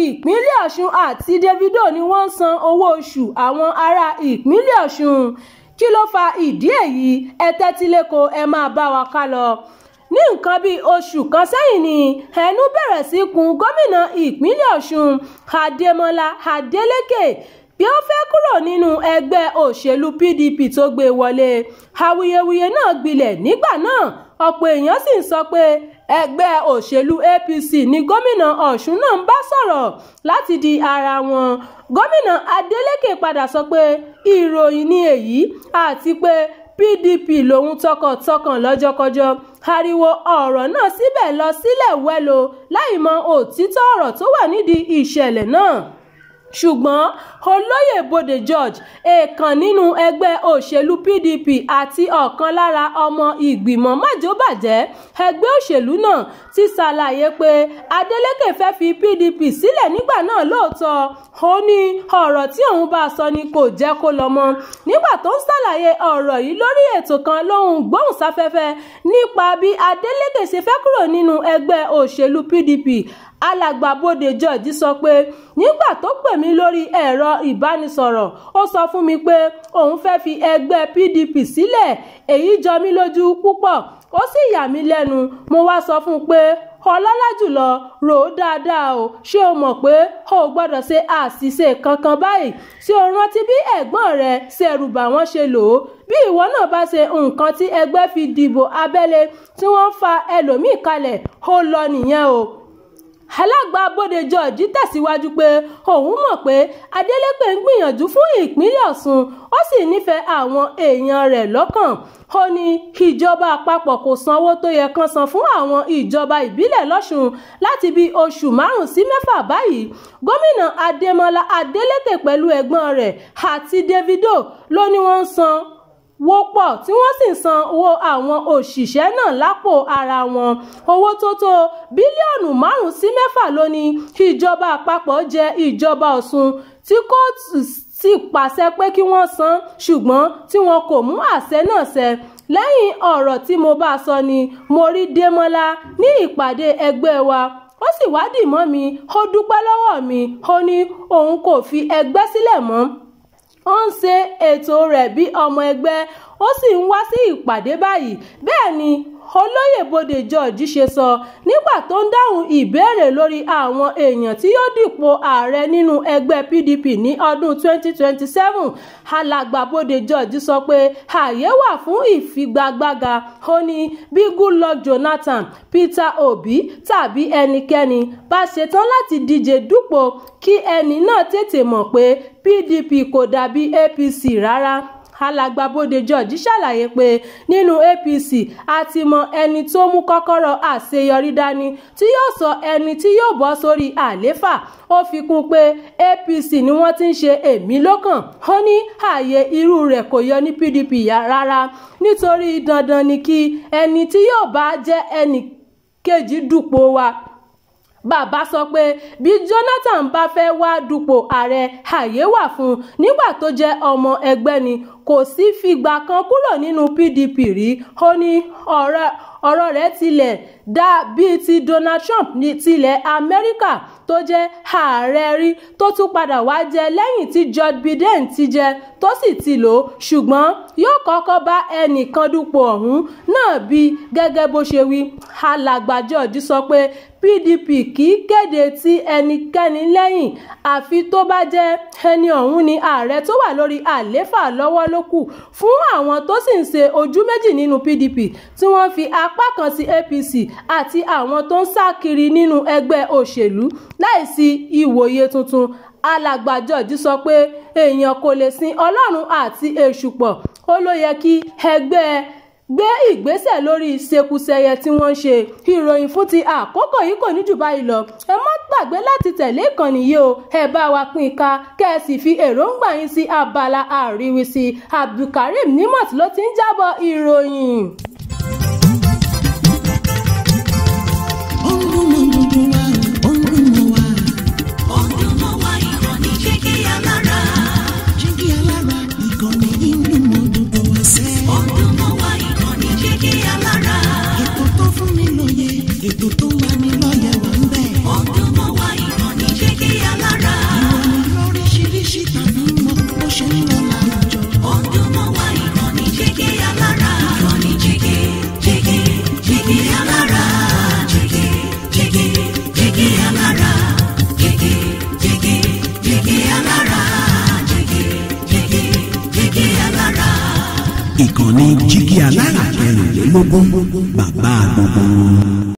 ìpínlẹ̀ Ọ̀ṣun àti Davido ni wọ́n ń san owó oṣù àwọn ará ìpínlẹ̀ Ọ̀ṣun. Kí ló fa ìdí èyí? Ẹ tẹ́tí lẹ́kọ̀ọ́, ẹ máa bá wa ká lọ. Ní nǹkan bíi oṣù kan sẹ́yìn ni ẹnu bẹ̀rẹ̀ sí kun gómìnà ìpínlẹ̀ Ọ̀ṣun Adémọ́lá Adélékè bí ó fẹ́ kúrò nínú ẹgbẹ́ òṣèlú PDP tó gbé wọlé. Awuyewuye náà gbilẹ̀ nígbà náà, ọ̀pọ̀ èèyàn sì ń sọ pé ẹgbẹ́ òṣèlú APC ni gómìnà Ọ̀ṣun náà ń bá sọ̀rọ̀ láti di ara wọn. Gómìnà Adélékè padà sọ pé ìròyìn ni èyí àti pé PDP lòun tọkàntọkàn lọ́jọ́kọjọ́. Ariwo ọ̀rọ̀ náà síbẹ̀ lọ sílẹ̀ wẹ́lo láì mọ òtítọ́ ọ̀rọ̀ tó wà nídìí ìṣẹ̀lẹ̀ náà. Ṣùgbọ́n olóyè Bode George, èèkàn nínú ẹgbẹ́ òṣèlú PDP àti ọ̀kan lára ọmọ ìgbìmọ̀ májòbàjẹ́ ẹgbẹ́ òṣèlú náà, ti ṣàlàyé pé Adélékè fẹ́ fi PDP sílẹ̀ nígbà náà lóòótọ́. Ó ní ọ̀rọ̀ tí òun bá sọ ni kò jẹ́ kó lọ mọ́. Nígbà tó ń ṣàlàyé ọ̀rọ̀ yìí lórí ètò kan lóhùn gbóhùnsáfẹ́fẹ́ nípa bí Adélékè ṣe fẹ́ kúrò nínú ẹgbẹ́ òṣèlú PDP, alàgbà Bode George sọ pé nígbà tó pè mí lórí ẹ̀rọ ìbánisọ̀rọ̀, ó sọ fún mi pé òun fẹ́ fi ẹgbẹ́ PDP sílẹ̀. Èyí jọ mí lójú púpọ̀, ó sì yà mí lẹ́nu. Mo wá sọ fún un pé ọlọ́lá jùlọ, rò ó dáadáa o, ṣé o mọ̀ pé o ò gbọ́dọ̀ ṣe àṣìṣe kankan báyìí? Ṣé o rántí bí ẹ̀gbọ́n rẹ ṣẹ̀rù bà wọ́n ṣe lò ó? Bí ìwọ náà bá ṣe nǹkan tí ẹgbẹ́ fi dìbò abẹ́lé tí wọ́n ń fa ẹlòmíì kalẹ̀, ó lọ nìyẹn o. Alága Bode George tẹ̀síwájú pé òun mọ̀ pé Adélékè ń gbìyànjú fún ìpínlẹ̀ Ọ̀ṣun, ó sì nífẹ̀ẹ́ àwọn èèyàn rẹ̀ lọ́kàn. Ó ní ìjọba àpapọ̀ kò sanwó tó yẹ kán san fún àwọn ìjọba ìbílẹ̀ lọ́ṣun láti bí oṣù 5 sí 6 báyìí. Gómìnà Adémọ́lá Adélékè pẹ̀lú ẹ̀gbọ́n rẹ̀ àti Davido ló ní wọ́n ń san wọ́pọ̀ tí wọ́n sì ń san owó àwọn òṣìṣẹ́ náà lápò ara wọn. Owó tó tó bílíọ̀nù 5 sí 6 ló ní ìjọba àpapọ̀ jẹ ìjọba Ọ̀ṣun tí kóòtù sì pàṣẹ pé kí wọ́n san, ṣùgbọ́n tí wọn kò mú àṣẹ náà ṣẹ. Lẹ́yìn ọ̀rọ̀ tí mo bá sọ ni mo rí Démọ́lá ní ìpàdé ẹgbẹ́ wa, ó sì wádìí mọ́ mi, ó dúpẹ́ lọ́wọ́ mi, ó ní òun kò fi ẹgbẹ́ sílẹ̀ mọ́, ó ń ṣe ètò rẹ̀ bí ọmọ ẹgbẹ́, ó sì ń wá sí ìpàdé báyìí. Bẹ́ẹ̀ ni olóyè Bode George ṣe sọ nígbà tó ń dáhùn ìbéèrè lórí àwọn èèyàn tí yóò dìpò ààrẹ nínú ẹgbẹ́ PDP ní ọdún 2027. Alàgbà Bode George sọ pé ààyè wà fún ìfigagbága. Ó ní bí Goodluck Jonathan, Peter Obi tàbí ẹnikẹ́ni bá ṣetán láti díje dupò, kí ẹni náà tètè mọ̀ pé PDP kò dàbí APC rárá. Alàgbà Bode George ṣàlàyé pé nínú APC a ti mọ ẹni tó mú kọ́kọ́rọ́ àṣeyọrí dání tí yóò sọ ẹni tí yóò bọ́ sórí àlééfà. Ó fi kún pé APC ni wọ́n ti ń ṣe èmi lọ́kàn. Ó ní ààyè irú rẹ̀ kò yọ ní PDP rárá, nítorí dandan ni kí ẹni tí yóò bá jẹ́ ẹnì kejì dupò wa. Bàbá sọ pé bí Jonathan bá fẹ́ wá dupò ààrẹ, ààyè wà fún un. Nígbà tó jẹ́ ọmọ ẹgbẹ́ ni kò sì fìgbà kan kúrò nínú PDP rí. Ó ní ọ̀rọ̀ rẹ̀ tilẹ̀ dà bíi ti Donald Trump ní tilẹ̀ Amẹ́ríkà tó jẹ́ ààrẹ rí tó tún padà wá jẹ lẹ́yìn tí George Biden ti jẹ tó sì ti lò ó, ṣùgbọ́n yóò kọ́kọ́ bá ẹnìkan dupò ọ̀hún náà bí gẹ́gẹ́ bó ṣe wí. Alàgbà George sọ pé PDP kì í kéde tí ẹnikẹ́ni lẹ́yìn àfi tó bá jẹ́ ẹni ọ̀hún ni ààrẹ tó wà lórí àlééfà lọ́wọ́ ló kù. Fún àwọn tó sì ń ṣe ojú méjì nínú PDP tí wọ́n fi apá kan sí APC àti àwọn tó ń sá kiri nínú ẹgbẹ́ òṣèlú láìsí ìwòye tuntun, Alàgbà George sọ pé èèyàn kò lè sin Ọlọ́run àti èṣù pọ̀. Ó ló yẹ kí ẹgbẹ́ gbé ìgbésẹ̀ lórí ṣekúṣẹyẹ tí wọ́n ń ṣe. Ìròyìn fún ti àkókò yìí kò ní jù báyìí lọ. Ẹ má gbàgbé láti tẹ̀lé ìkànnì yìí o, ẹ bá wa pín ká kẹ́ ẹ sì fi èròǹgbà yín sí abala àríwísí. Abdulkareem Nimot ló ti ń jábọ̀ ìròyìn. Ó ń dún mọ́ gbogbo wa, ó ń dún mọ́ wa. Ó ń dún mọ́ wa, ìkànnì Jígí Alára. Jígí Alára, ìkànnì yìí ń dún mọ́ gbogbo wa sẹ́. Ó ń dún mọ́ wa, ìkànnì Jígí Alára. Ètò tó fún ni lóye, ètò tó ń lani lọ́yẹ̀ wà ń bẹ̀. Ó ń dún mọ́ wa, ìkànnì Jígí Ìkànnì Jígí Alára kẹrìnlélógún, bàbá gbogbo wọn.